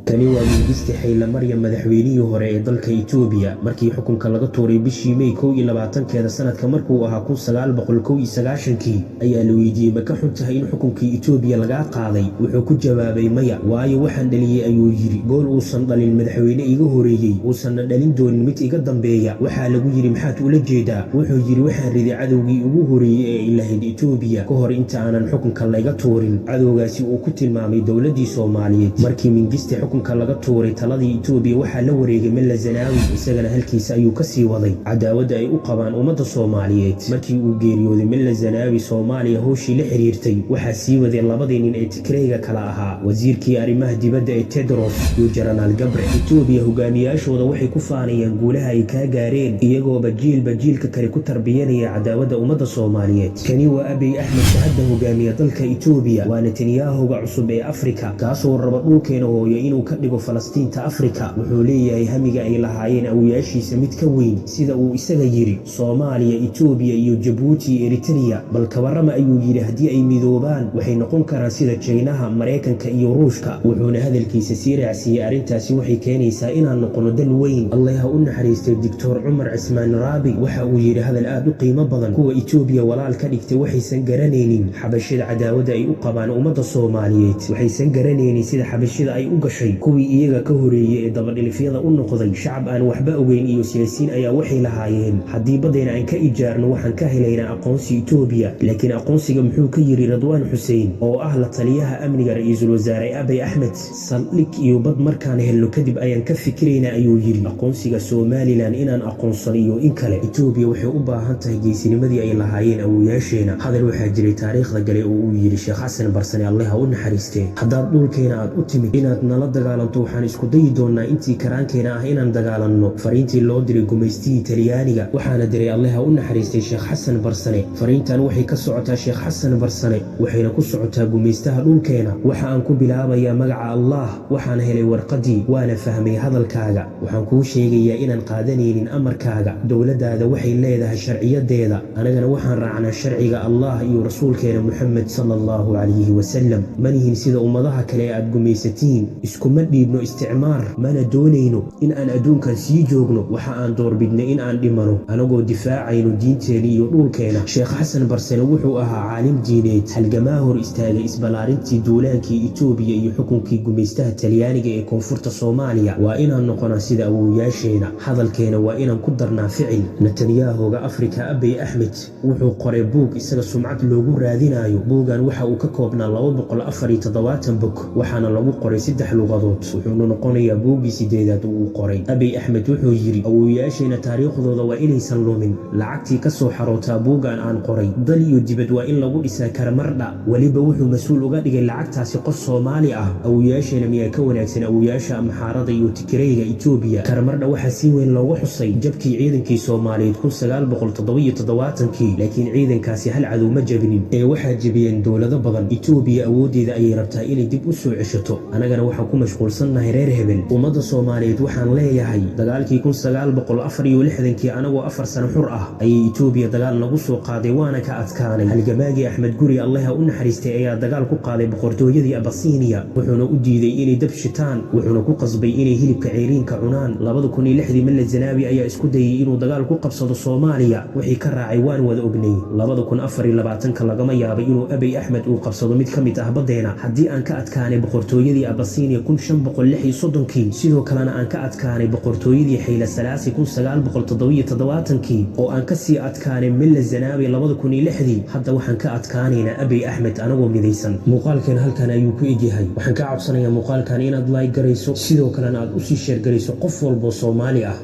Tani waa Mingiste Xaylamaryan, madaxweynihii hore ee dalka Itoobiya, markii xukunka laga tuuray bishii Mey 21-keeda sanadka markuu ahaa 1991-kii ayaa la weydiiyey: "Ma ka xun tahay in xukunkii Itoobiya lagaa qaaday?" Wuxuu ku jawaabay: "Maya, waayo waxaan dhaliyey," ayuu yidhi, "gool uusan dhalin madaxweyne iga horeeyey, uusanna dhalin doonin mid iga dambeeya." Waxaa lagu yidhi: "Maxaad ula jeedaa?" Wuxuu yidhi: "Waxaan riday cadowgii ugu horeeyey ee ay lahayd Itoobiya ka hor inta aanan xukunka layga tuurin." Cadowgaasi uu ku tilmaamay dowladdii Soomaaliyeed. Markii Mingiste xukunka laga tuuray, taladii Itoobiya waxaa la wareegay Mella Zanaawi. Isagana halkiisa ayuu ka sii waday cadaawadda ay u qabaan ummadda Soomaaliyeed. Markii uu geeriyooday Mella Zanaawi, Soomaaliya howshii la xiriirtay waxaa sii waday labadii nin ee Tigreyga kala ahaa, wasiirkii arrimaha dibadda ee Tedros iyo Jenaraal Gabre. Itoobiya hogaamiyaashooda waxay ku faanayaan guulaha ay kaa gaareen, iyagooba jiilba jiilka kale ku tarbiyanaya cadaawadda ummadda Soomaaliyeed. Kani waa Abiy Axmed, hadda hogaamiya dalka Itoobiya. Waa Netanyahuga cusub ee Afrika, kaasoo raba dhulkeena hooyo inuu ka dhigo Falastiinta Afrika. Wuxuu leeyahay hamiga ay lahaayeen awoyaashiisa mid ka weyn, sida uu isaga yidhi: Soomaaliya, Itoobiya iyo Jabuuti iyo Eritreya, bal kabarama, ayuu yidhi, haddii ay midoobaan waxay noqon karaan sida Jaynaha, Maraykanka iyo Ruushka. Wuxuuna hadalkiisa sii raacsiiyey: "Arrintaasi waxay keenaysaa inaan noqono dal weyn." Allah ha u naxariistay Doctor Cumar Cismaan Raabi, waxa uu yidhi hadal aad u qiimo badan: "Kuwa Itoobiya walaal ka dhigtay waxaysan garanaynin Xabashida cadaawadda ay u qabaan ummadda Soomaaliyeed. Waxaysan garanaynin sida Xabashida ay u gashay kuwii iyaga ka horeeyey ee dabadhilifyada u noqday. Shacab aan waxba ogeyn iyo siyaasiyiin ayaa waxay lahaayeen haddii baddeena aan ka ijaarno, waxaan ka helaynaa aqoonsi Itoobiya." Laakiin aqoonsiga muxuu ka yidhi Radwaan Xuseen, oo ah la taliyaha amniga ra-iisul wasaare Abiy Axmed? "Saldhig iyo bad markaan helno kadib ayaan ka fikiraynaa," ayuu yidhi, "aqoonsiga Somaliland inaan aqoonsan iyo in kale." Itoobiya waxay u baahan tahay geesinimadii ay lahaayeen awoyaasheena. Hadal waxaa jiray taariikhda gale oo uu yidhi Sheekh Xasan Barsane, Allah ha u naxariistee: "Haddaad dhulkeena aad u timid inaad nala dagaalanto, waxaan isku dayi doonnaa intii karaankeena ah inaan dagaalanno." Fariintii loo diray gumaystihii Talyaaniga waxaana diray, Allah ha u naxariistay, Sheekh Xasan Barsane. Fariintan waxay ka socotaa Sheekh Xasan Barsane, waxayna ku socotaa gumaystaha dhulkeena. Waxa aan ku bilaabayaa magaca Allah. Waxaan helay warqaddii, waana fahmay hadalkaaga. Waxaan kuu sheegayaa inaan qaadanaynin amarkaaga. Dowladdaada waxay leedahay sharciyadeeda, anagana waxaan raacnaa sharciga Allah iyo rasuulkeena Muxamed sala Allahu calayhi wasalam. Manihin sida ummadaha kale ee aad gumaysatiin. Iskuma dhiibno isticmaar, mana doonayno in aan adduunkan sii joogno. Waxa aan doorbidnay in aan dhimano anagoo difaacayno diinteena iyo dhulkeena. Sheekh Xasan Barsane wuxuu ahaa caalim diineed, halgamaa hor istaagay isballaarintii duulaankii Itoobiya iyo xukunkii gumaystaha Talyaaniga ee koonfurta Soomaaliya. Waa inaan noqonaa sida awowayaasheena, hadalkeena waa inaan ku darnaa ficil. Netanyahuga Afrika, Abiy Axmed, wuxuu qoray buug isaga sumcad loogu raadinayo. Buuggan waxa uu ka koobnaa 274 bog, waxaana lagu qoray saddex luqadood, wuxuuna noqonayaa buuggii sideedaad uu qoray. Abiy Axmed wuxuu yidhi: "Awowayaasheena taariikhdooda waa inaysan lumin. Lacagtii ka soo xarootaa buuggan aan qoray dal iyo dibad waa in lagu dhisaa Karamardha." Weliba wuxuu mas-uul uga dhigay lacagtaasi qof Soomaali ah. Awowayaasheena miyaa ka wanaagsan awowayaasha Amxaarada iyo Tigreyga Itoobiya? Karamardha waxaa si weyn loogu xusay jabkii ciidankii Soomaaliyeed 1977-kii, laakiin ciidankaasi hal cadow ma jabinin ee waxaa jebiyeen dowlado badan. Itoobiya awooddeeda ayay rabtaa inay dib u soo ceshato, annagana waxaan ku mashquulsannahay reer hebel. Ummadda Soomaaliyeed waxaan leeyahay: dagaalkii 1964-kii, anagoo 4 sano xur ah, ayay Itoobiya dagaal nagu soo qaaday, waana ka adkaanay. Halgamaagii Axmed Guri, Allaha u naxariistay, ayaa dagaal ku qaaday boqortooyadii Abasiiniya, wuxuuna u diiday inay dab shitaan, wuxuuna ku qasbay inay hilibka ceyriinka cunaan. 2006-dii Melle Zanaawi ayaa isku dayey inuu dagaal ku qabsado Soomaaliya. Wixii ka raacay waan wada ognay. 2024-ka lagama yaabay inuu Abiy Axmed uu qabsado mid ka mid ah baddeena. Haddii aan ka adkaanay boqortooyadii Abasiiniya 1536-kii, sidoo kalena aan ka adkaanay boqortooyadii Xayla Salaasi 1977-kii, oo aan ka sii adkaanay Melle Zanaawi 2006-dii, hadda waxaan ka adkaanaynaa Abiy Axmed anagoo midaysan. Muuqaalkan halkan ayuu ku egyahay. Waxaan kaa codsanayaa muuqaalkan inaad like garayso, sidoo kalena aad usii share garayso qof walboo Soomaali ah.